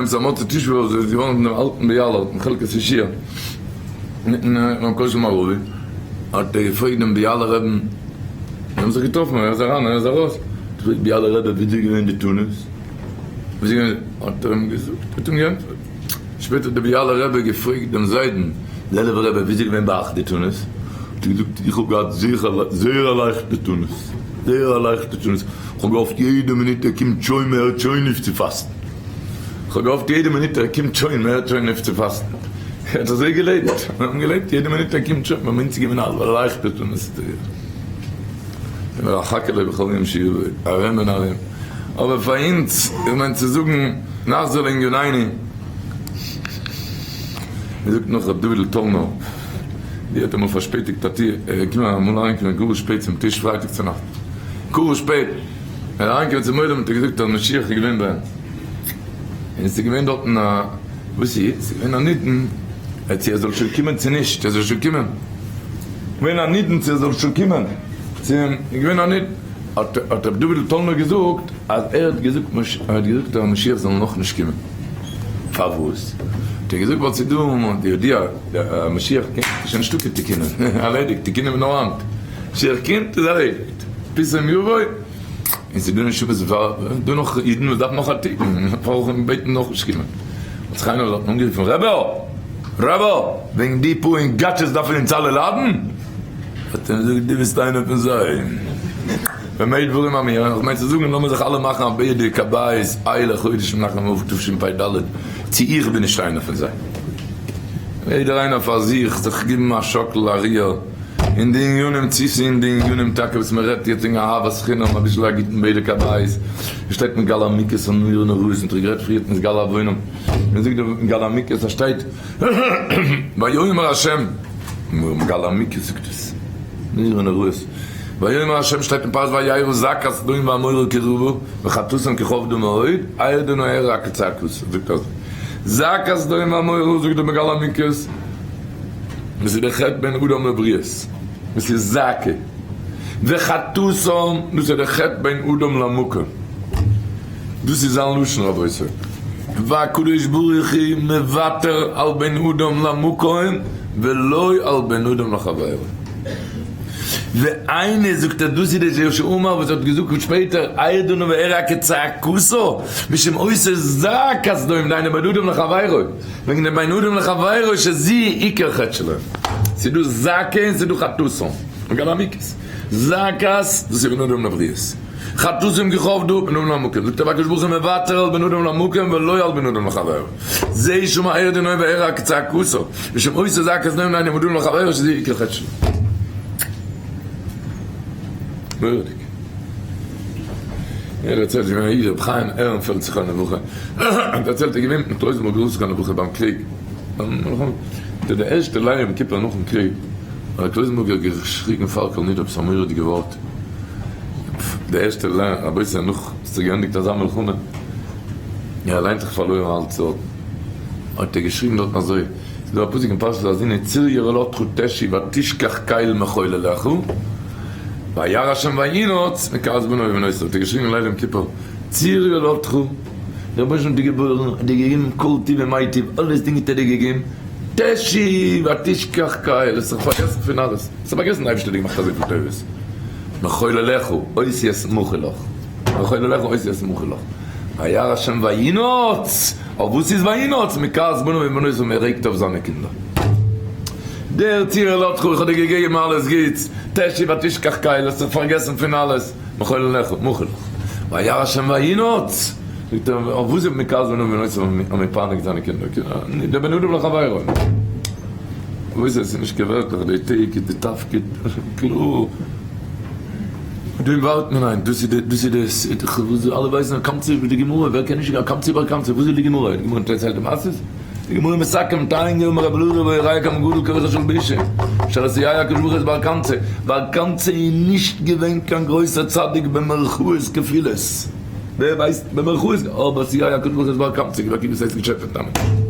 אמצע מוצאי תשעה באב איז געווארן פון דעם אלטן ביאלער דעם חלקת ישעיה מיטן ביים כותל מערבי, האט ער געפרעגט דעם ביאלער רעבן, זיי האבן זיך געטראפן, ער איז אריין ער איז ארויס, האט ער געפרעגט ביאלער רבי וויאזוי איז געווען די תענית, וויאזוי איז געווען, האט ער אים געזאגט, האט אים געענטפערט, שפעטער האט דער ביאלער רבי געפרעגט דעם זיידן לעלובער רבי וויאזוי איז געווען ביי אייך די תענית, האט ער געזאגט איך האב געהאט זייער א לייכטע תענית, זייער א לייכטע תענית, איך האב געהאפט יעדע מינוט ער קומט שוין מען הערט שוין אויף צו פאסטן. כ'האב געהאפט יעדע מינוט ער קומט שוין, מען הערט שוין אויף צו פאסטן. ער האט אזוי געלעבט, מיר האבן געלעבט יעדע מינוט ער קומט שוין, ביי אונז איז געווען א לייכטע תענית. ואחכה לו בכל יום שיבוא, ארום און ארום. אבער פאר אונז, איך מיין צו זאגן, נחזור לענינינו. מען זאגט נאך ר' דוד'ל טאלנער, ווי ער האט אמאל פארשפעטיגט א טיר, ער איז געקומען אמאל אריינגעקומען גאר שפעט צום טיש פרייטאג צונאכט, גאר שפעט. ער איז אריינגעקומען צום עולם האט ער געזאגט אז משיח איז געווען ביי אים, און עס איז געווען דארטן א, וואס איז? עס איז געווען א נידון צו ער זאל שוין קומען צו נישט, ער זאל שוין קומען, געווען א נידון צו ער זאל שוין קומען צו אים, איז געווען א נידון, האט האט רבי דוד'ל טאלנער געזאגט אז ער האט געזאגט ער האט געזאגט אז משיח זאל נאכנישט קומען, פארוואס? האט ער געזאגט ווייל ס'איז דא די ידיעה אז משיח קומט איז שוין נישטא קיין תיקונים, ערלעדיגט, תיקונים איז נאר היינט, משיח קומט איז ערלעדיגט. פתאום יבוא, און ס'איז דא נשמות דא נאך אידן וואס דארפן נאך א תיקון, פארוואס בעטן נאך נישט קומען? האט זיך איינער דארטן אנגערופן, רבי! רבי! וועגן די פאר אינגאטשעס דארפן אונז אלע ליידן? האט ער אים געזאגט, דו ביסט איינער פון זיי. במה דברים אמורים, איך מיין צו זאגן, לאמיר זיך אלע מאכן א בדק הבית אלה חודש מנחם אב תשפ ד, צו איך בין נישט איינער פון זיי. יעדער איינער פאר זיך, זיך גיבן א שאקל, א ריר. אין די עניינים צו ס'איז אין די עניינים טאקע וואס מען רעדט יעצט וועגן אהבת חינם אביסל א גוטן בדק הבית עס שטייט מגלה עמוקות און נורא נוראות און גערעדט פריערט מגלה עוונם מען זאגט דא מגלה עמוקות אז שטייט ויאמר השם מגלה עמוקות זאגט עס נורא נוראות ויאמר השם שטייט אין פרשת וירא זעקת סדום ועמורה כי רבה וחטאתם כי כבדה מאוד ארדה נא אראה כצעקתה זאגט אזוי זעקת סדום ועמורה זאגט דער מגלה עמוקות וואס איז דער חטא בין אדם לבריות, וואס איז זעקה, וחטאתם, דאס איז דער חטא בין אדם למקום, דאס איז זיין לשון רבותי, והקדוש ברוך הוא מוותר על בין אדם למקום ולא על בין אדם לחבירו. והיינו זאגט ער דאס איז דער שאמר וואס האט געזאגט שפעטער ארדה נא ואראה כצעקתה משום אותה זעקת סדום דהיינו בין אדם לחבירו. וועגן דעם בין אדם לחבירו שזה עיקר חטא שלהם. ס'איז דא זעקה און ס'איז דא חטאתם. מגלה עמוקות. זעקת, דאס איז בין אדם לבריות. חטאתם כי כבדה, בין אדם למקום. זאגט הקדוש ברוך הוא מוותר על בין אדם למקום ולא על בין אדם לחבירו. זה שאמר ארדה נא ואראה כצעקתה. משום אותה זעקת סדום דהיינו בין אדם לחבירו שזה עיקר חטא שלהם. מורא'דיג. ער דערציילט איז געווען א איד רבי חיים עהרנפעלד זכרונו לברכה, ער דערציילט ער איז געווען מיטן קלויזענבורגער רב זכרונו לברכה ביים קריג, די די ערשטע ליל יום כיפור נאכן קריג האט דער קלויזענבורגער געשריגן פאר כל נדרי עפעס א מורא'דיגע ווארט, די ערשטע ליל רבותי נאך ס'איז געענדיגט אזא מלחמה, ער אליין האט זיך פארלוירן אלץ דארטן, האט ער געשריגן דארטן אזוי. ס'איז דא א פסוק אין פרשת האזינו צור יבלתך תשי ותשכח קל מחוללך וירא השם וינאץ מכעס בנו ובנותיו האט ער געשריגן ליל יום כיפור צור יולדתך דער רבונו של עולם האט דיר געבוירן האט דיר געגעבן כל טוב ומיטיב אלעס דינג האט ער דיר געגעבן תשי ותשכח קל האסט זיך פארגעסן פון אלעס האסט פארגעסן די אייבערשטער האט דיר געמאכט אזויפיל טובות מחוללך אותיות מחול לך מחוללך אותיות מחול לך וירא השם וינאץ אויף וואס איז וינאץ מכעס בנו ובנותיו מען רעגט אויף זיינע קינדער. דער צור אלקיך איך האב דיר געגעבן אלעס גוטס, תשי ותשכח קל, האסט זיך פארגעסן פון אלעס, מחוללך מחול לך. וירא השם וינאץ, זאגט ער, אויף וואס איז מכעס בנו ובנותיו אז מען פייניגט זיינע קינדער, דער בן אדם לחבירו. וואס עס איז נישט קיין ווערטלעך, די טעג איז די תפקיד, קלאר. דא ווארט מען איין, דאס איז די, דאס איז די, וואס אלע ווייסן, קמצא ווי די גמרא, ווער קען נישט קמצא בר קמצא, וואס איז די גמרא? די גמרא דערציילט די מעשיות? די גמרא מסכם, תניא אמר רבי אלעזר והראיה כמה גדול כוחו של בישה, אשר סייע הקדוש ברוך הוא את בר קמצא, בר קמצא איז נישט געווען קיין גרויסער צדיק במרכאות כפולות, ווער ווייסט במרכאות, אבער סייע הקדוש ברוך הוא את בר קמצא, געווען כאילו ס'הייסט געטשעפעט א מענטש.